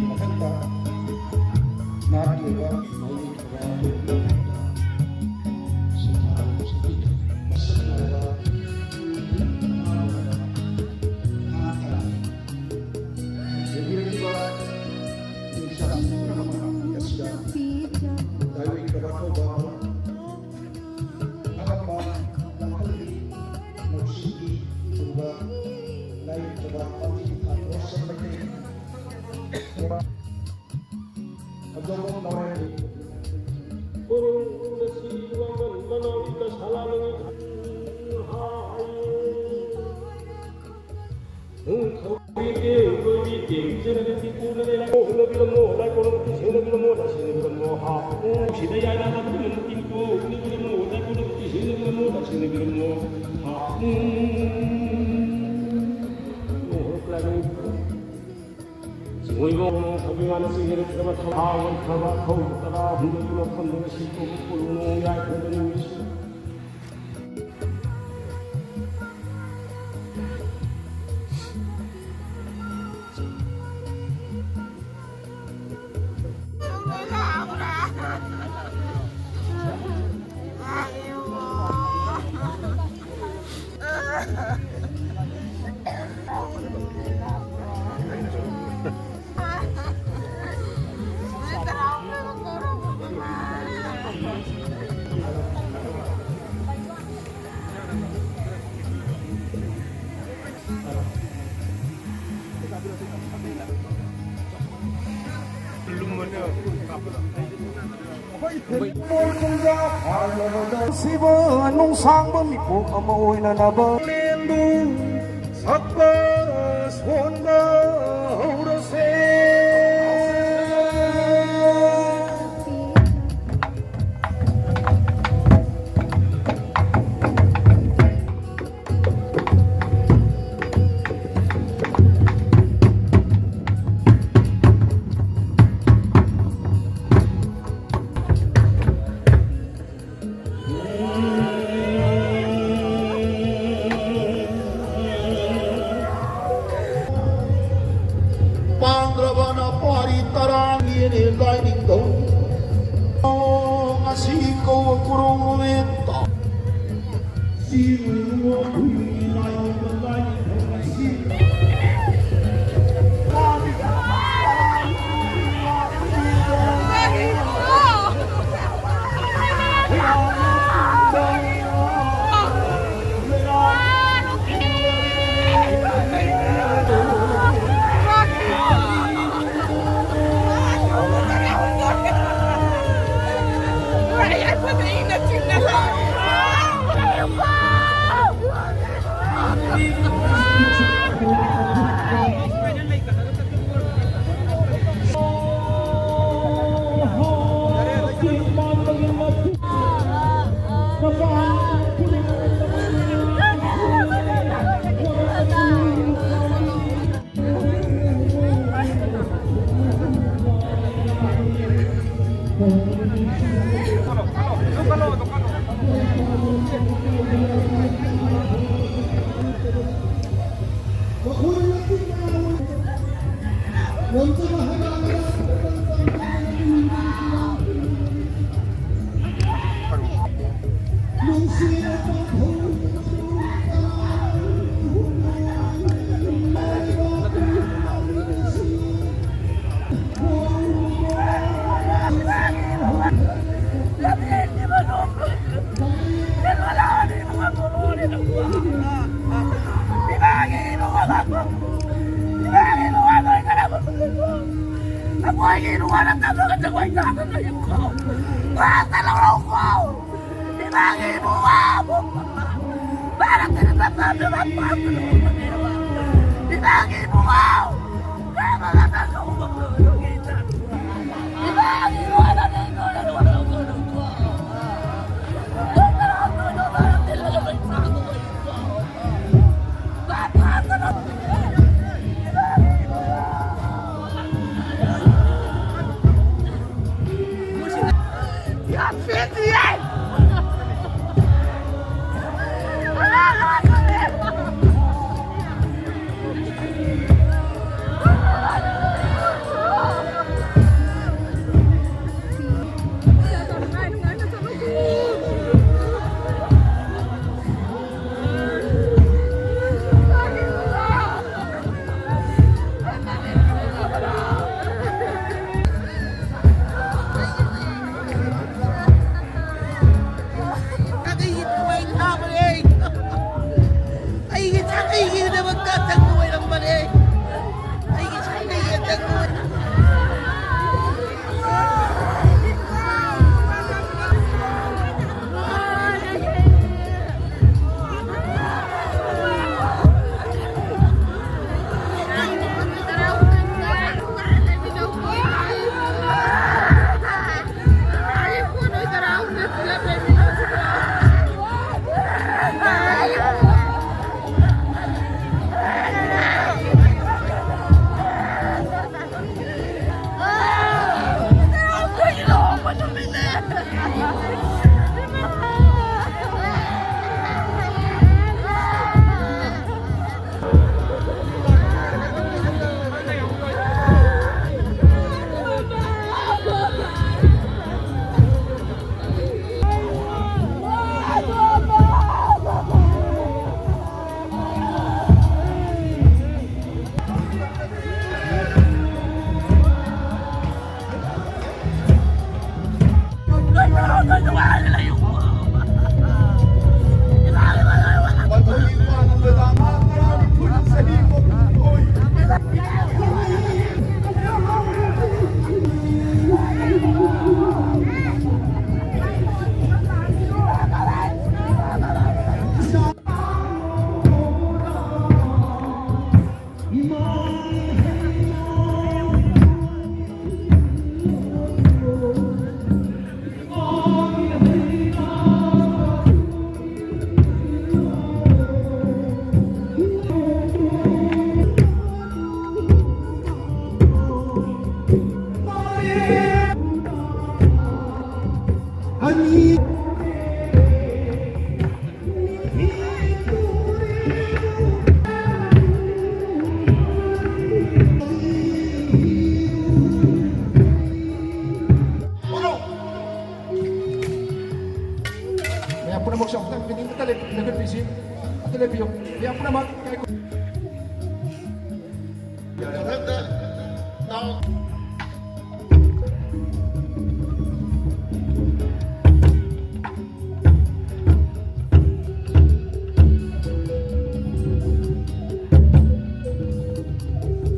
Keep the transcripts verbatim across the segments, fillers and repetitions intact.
ꯃꯊꯛꯇ ꯅꯥꯠꯀꯤ ꯑꯣꯏꯕ ꯃꯧꯒꯤ ꯊꯧꯔꯝ ꯃꯁꯛ ꯅꯥꯏꯕ ꯌꯦꯡꯕꯤꯔꯛꯂꯤꯕ ꯌꯣꯡꯆꯥꯛ ꯄꯨꯝꯅꯃꯛ ꯑꯁꯤꯗ ꯂꯥꯏꯑꯣꯏꯈ꯭ꯔꯕ ꯑꯊꯧꯕ ꯑꯉꯝꯕ ꯂꯥꯡꯐꯝꯒꯤ ꯂꯧꯁꯤꯡꯒꯤ ꯄꯨꯔꯕ ꯂꯥꯏꯅꯤꯡꯊꯧꯕ ꯄꯥꯝꯖꯤꯟ ꯊꯥ ꯔꯣꯁꯟ ꯃꯩꯇꯩ꯫ ꯆꯤꯡꯃꯩꯕꯣꯡ ꯊꯧꯕꯤꯃꯥꯅ ꯆꯤꯡꯅꯔꯛꯈ꯭ꯔꯕ ꯊꯧ ꯊꯥ ꯑꯣꯟꯈ꯭ꯔꯕ ꯊꯧ ꯇꯔꯥꯍꯨꯝꯗꯣꯏꯒꯤ ꯃꯐꯝꯗ ꯉꯁꯤ ꯀꯣꯡꯄꯣꯜ ꯅꯣꯡ ꯌꯥꯏꯐꯕ ꯅꯨꯃꯤꯠꯁꯨ꯫ ꯁꯤꯕ ꯅꯨꯡꯁꯥꯡꯕ ꯃꯤꯄꯣꯛ ꯑꯃ ꯑꯣꯏꯅꯅꯕ ꯂꯦꯟꯗꯨ ꯁꯛꯄ ꯁꯣꯟꯕ ꯍꯧꯔꯁꯦ꯫ ꯂꯥꯏꯅꯤꯡꯊꯧ ꯉꯁꯤ ꯀꯧꯕ ꯀꯨꯔꯣꯡ ꯂꯦꯟ ꯇꯧ꯫ ꯁꯤ ꯂꯥꯏꯅꯤꯡꯊꯧ ꯉꯁꯤ ꯃꯌꯥꯝ ꯄꯨꯝꯅꯃꯛꯁꯨ ꯑꯝꯇꯪ ꯃꯤꯅꯤꯡ ꯑꯝꯇ ꯂꯦꯞ-, ꯂꯦꯞꯈꯠꯄꯤꯁꯤ꯫ ꯑꯝꯇ ꯂꯦꯞꯄꯤꯌꯨ꯫ ꯃꯌꯥꯝ ꯄꯨꯝꯅꯃꯛ ꯃꯊꯪꯗ ꯇꯥꯎ꯫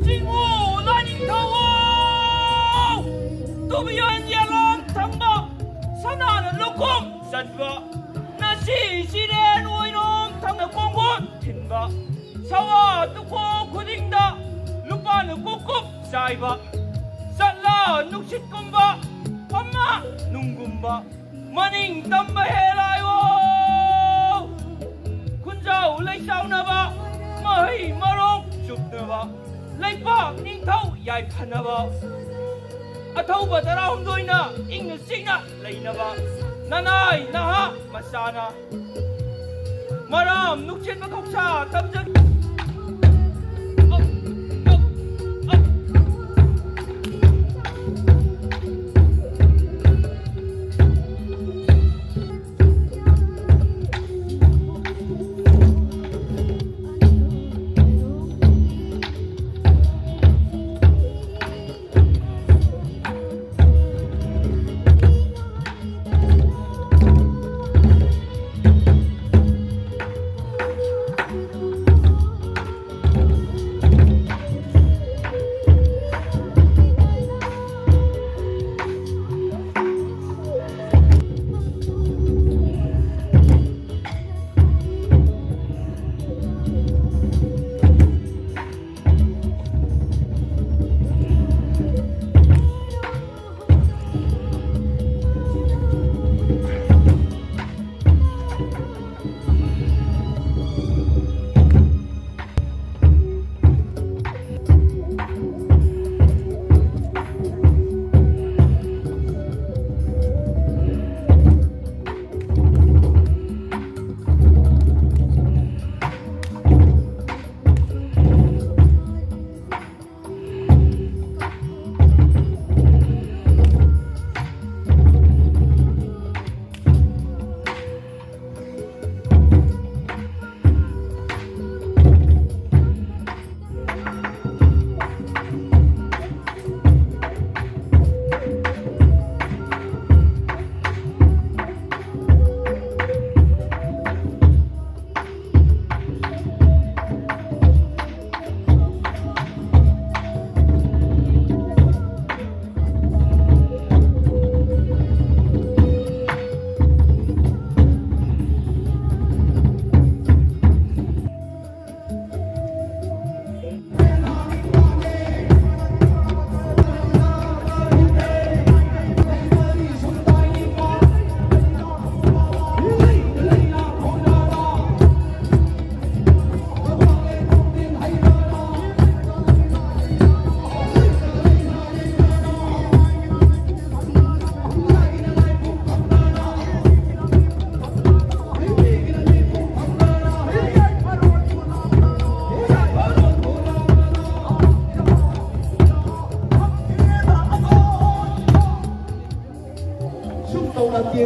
ꯆꯤꯡꯉꯨ ꯂꯥꯏꯅꯤꯡꯊꯧ! ꯇꯨꯕꯤꯌꯣꯟ ꯌꯦꯂꯣꯝ ꯊꯪꯕ, ꯁꯅꯥꯅ ꯂꯨꯈꯣꯡ ꯆꯟꯕ, ꯅꯥꯁꯤ ꯁꯤꯔꯦꯟ ꯑꯣꯏꯔꯣꯝ ꯊꯪꯅ ꯀꯣꯡꯒꯣꯟ ꯊꯤꯟꯕ, ꯁꯋꯥ ꯇꯨꯈꯣꯡ ꯈꯨꯗꯤꯡꯗ ꯂꯨꯄꯥꯅ ꯀꯨꯞ ꯀꯨꯞ ꯆꯥꯏꯕ, ꯆꯠꯂ ꯅꯨꯡꯁꯤꯠꯀꯨꯝꯕ ꯐꯝꯃ ꯅꯨꯡꯒꯨꯝꯕ, ꯃꯅꯤꯡ ꯇꯝꯕ ꯍꯦ ꯂꯥꯏꯑꯣ! ꯈꯨꯟꯖꯥꯎ ꯂꯩꯆꯥꯎꯅꯕ, ꯃꯍꯩ ꯃꯔꯣꯡ ꯆꯨꯞꯅꯕ, ꯂꯩꯄꯥꯛ ꯅꯤꯡꯊꯧ ꯌꯥꯏꯐꯅꯕ, ꯑꯊꯧꯕ ꯇꯔꯥꯍꯨꯝꯗꯣꯏꯅ ꯏꯪꯅ ꯆꯤꯛꯅ ꯂꯩꯅꯕ, ꯅꯅꯥꯏ ꯅꯍꯥ ꯃꯆꯥꯅ ꯃꯔꯥꯝ ꯅꯨꯡꯁꯤꯠ ꯃꯈꯧꯁꯥ ꯇꯝꯖꯒꯦ꯫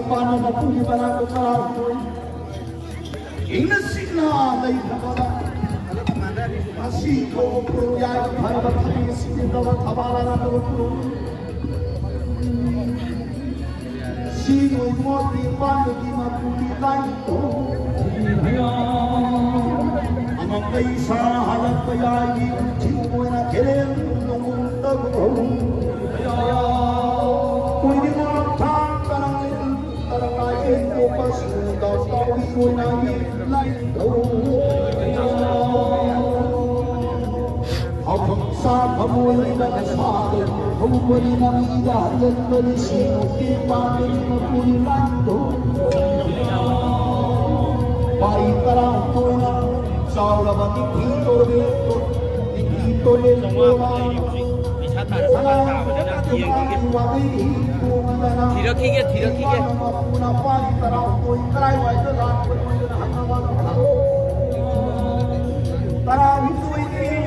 ꯄꯥꯟꯕ ꯃꯄꯨꯒꯤ ꯃꯅꯥꯛꯇ ꯇꯔꯥꯍꯨꯝꯗꯣꯏ ꯏꯪꯅ ꯆꯤꯛꯅ ꯂꯩꯈ꯭ꯔꯕꯗ, ꯉꯁꯤ ꯀꯧꯕ ꯈꯨꯔꯨꯝ ꯌꯥꯏꯐꯔꯕ ꯊꯕꯤ ꯁꯤꯖꯤꯟꯅꯕ ꯊꯕꯥꯜ ꯑꯔꯥꯞꯄ ꯈꯨꯔꯨꯝ꯫ ꯁꯤ ꯅꯣꯏꯃꯣꯠ ꯅꯤꯄꯥꯟꯗꯒꯤ ꯃꯄꯨꯒꯤ ꯂꯥꯏꯅꯤꯡꯊꯧ꯫ ꯑꯃꯪꯕ ꯏꯁꯥ ꯍꯜꯂꯛꯄ ꯌꯥꯏꯒꯤ ꯎꯆꯤ ꯑꯣꯏꯅ ꯈꯦꯔꯦꯟ ꯅꯣꯡꯒꯨꯝ ꯇꯧꯕ ꯍꯧ꯫ ꯀꯨꯏꯗꯤ ꯃꯣꯔꯣꯛ ꯊꯥꯡ ꯀꯅꯥ ꯂꯩ? ꯇꯔꯀꯥꯏ ꯏꯟ ꯀꯣꯛꯄ ꯁꯨꯗ ꯇꯧꯏ ꯑꯣꯏꯅ ꯌꯦ ꯂꯥꯏꯅꯤꯡꯊꯧ꯫ ꯍꯥꯎꯐꯝ ꯆꯥꯐꯝ ꯑꯣꯏꯔꯤꯕ ꯅꯁꯥꯗ ꯍꯧꯕꯅꯤ ꯅꯪꯒꯤꯗ ꯍꯟꯖꯤꯟꯕꯅꯤ ꯁꯤꯃꯨꯛꯀꯤ ꯄꯥꯝꯕꯅꯤ ꯃꯄꯨꯔꯤ ꯂꯥꯟꯗꯣ꯫ ꯄꯥꯔꯤ ꯇꯔꯥꯍꯨꯝꯗꯣꯏꯅ ꯆꯥꯎꯔꯕ ꯅꯤꯡꯊꯤ ꯇꯣꯔꯦ, ꯅꯤꯡꯊꯤ ꯇꯣꯔꯦ ꯄꯩꯁꯥ ꯇꯥꯔ ꯄꯩꯁꯥ ꯇꯥꯕꯅꯤꯅ ꯌꯦꯡꯈꯤꯒꯦ꯫ ꯊꯤꯔꯛꯈꯤꯒꯦ, ꯊꯤꯔꯛꯈꯤꯒꯦ꯫ ꯃꯄꯨꯅ ꯄꯥꯔꯤ ꯇꯔꯥꯍꯨꯝꯗꯣꯏ ꯀꯔꯥꯏꯋꯥꯏꯗ ꯂꯥꯛꯄꯅꯣ ꯍꯥꯏꯗꯅ ꯍꯪꯅꯕ ꯇꯔꯥꯍꯨꯝꯗꯣꯏꯅꯤ꯫